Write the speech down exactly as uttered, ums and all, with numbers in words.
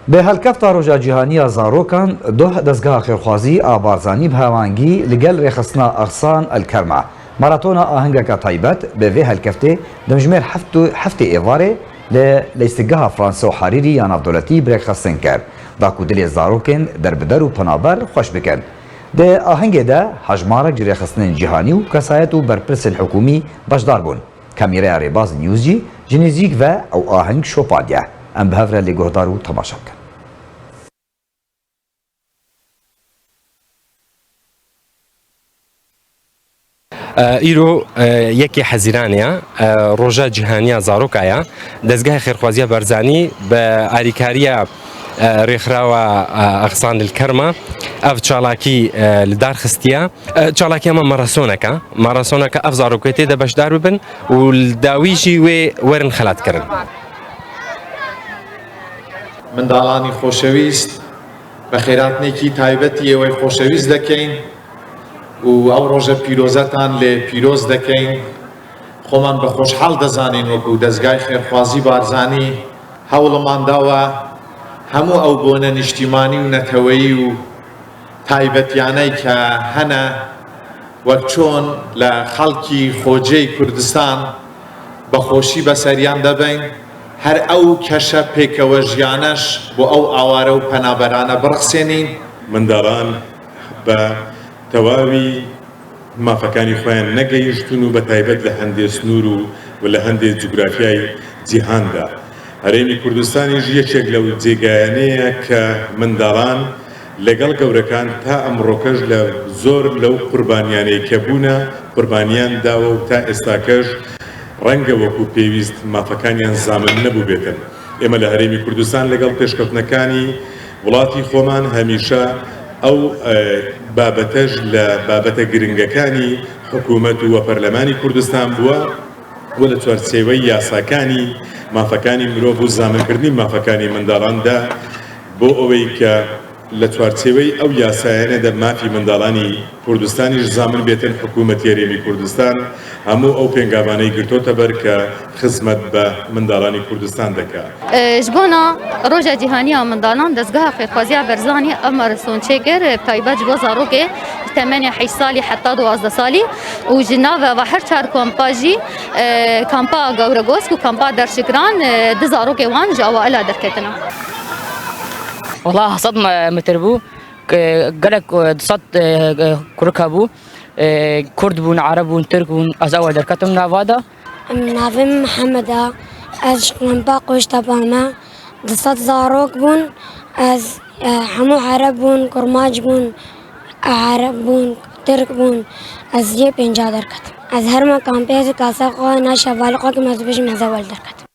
Bi helkefta Roja Cîhanî ya Zarokan, doh Dezgeha Xêrxwazî a Barzanî bi hevangî li gel rêxistina Exsan El Kerma, maratona ahengeke taybet bi vê helkeftê dimjimêr heft û heftê êvarê li Leystigeha Franso Harîrî ya Navdewletî bi rêkxistin kir, da ku dilê zarokên derbider û penaber xweş bikin. Di ahengê de hejmarek ji rêxistinên cîhanî û kesayet û berpirsên hikûmî beşdar bûn. Kamîreya Rêbaz News jî ji nêzîk ve ew aheng şopandiye. Em bi hev re lê guhdar û temaşe bikin. E, îro, e, yekê Hezîranê ye, e, Roja Cîhanî ya Zaroka ye. Dezgehê Xêrxwaziya Barzanî bi alîkariya, e, rêxirawa, e, Exsan El Kerma ev çalakî, e, li dar xistiye. E, çalakiya me marasoneke, marasoneke ev zarokê tê de beşdar bibin û li dawî jî wê werin xelatkirin. منداڵانی خۆشەویست، بە خێراتنێکی تایبەتی ئێوەی خۆشەویست دەکەین و ئەو ڕۆژە پیرۆزەتان لێ پیرۆز دەکەین. خۆمان بە خۆشحاڵ دەزانین وەکو دەزگای خێرخوازی بارزانی هەوڵمان داوە هەموو ئەو بۆنە نیشتیمانی و نەتەوەیی و تایبەتیانەی کە هەنە، وەک چۆن لە خەڵکی خۆجێی کوردستان بە خۆشی بەسەریان دەبەین، هەر ئەو کەشە پێکەوە ژیانەش بۆ ئەو ئاوارە و پەنابەرانە بڕەخسێنین. منداڵان بە تەواوی مافەکانی خۆیان نەگەیشتون و بە تایبەت لە هەندێ سنوور و، و لە هەندێ جوگرافیای جیهاندا. هەرێمی کوردستانیش یەکێک لەو جێگایانەیە کە منداڵان لەگەڵ گەورەکان تا ئەمڕۆکەش لە زۆر لەو قوربانیانەی کە بوونە، قوربانیان داوە و تا ئێستاکەش ڕەنگە وەکو پێویست مافەکانیان زامن نەبووبێتن. ئێمە لە هەرێمی کوردستان لەگەڵ پێشکەوتنەکانی وڵاتی خۆمان هەمیشە ئەو، ئە، بابەتەش لە بابەتە گرنگەکانی حکوومەت و وە پەرلەمانی کوردستان بووە و لە چوارچێوەی یاساکانی مافەکانی مرۆڤ و زامنکردنی مافەکانی منداڵاندا بۆ ئەوەی کە لە چوارچێوەی ئەو یاسایانەدا مافی منداڵانی کوردستانیش زامن بێتن، حکوومەتی هەرێمی کوردستان هەموو ئەو پێنگاوانەی گرتۆتە بەر کە خزمەت بە منداڵانی کوردستان دەکا. Ji bona Roja Cîhanî ya Mindalan, Dezgeha Xêrxwaziya Berzanî ev marason çêkir, bi taybet ji bo zarokê ji temenê heşt salî heta duwazdeh salî û ji nav eva her çar kampa jî, e, kampa Gewregosk û kampa Derşikran, e, du zarokê wan ji awaila derketine. Wala hesed me-, metir bû. Ke-, gelek, e, du sed, e, e, kurik hebû. E, Kurd bûn, Ereb bûn, Tirk bûn. Ez ewel derketim nava de. Navê min Mihemed e. Ez ji kampa Qoştepa me. Du sed zarok bûn. Ez, e, hemû Ereb bûn, Kurmac bûn, Ereb bûn, Tirk bûn. Ez yê pênca derketim. Ez her me kampê ez kasa xwe, na şevalê xwe kim ez dibêjim ez ewel derketim.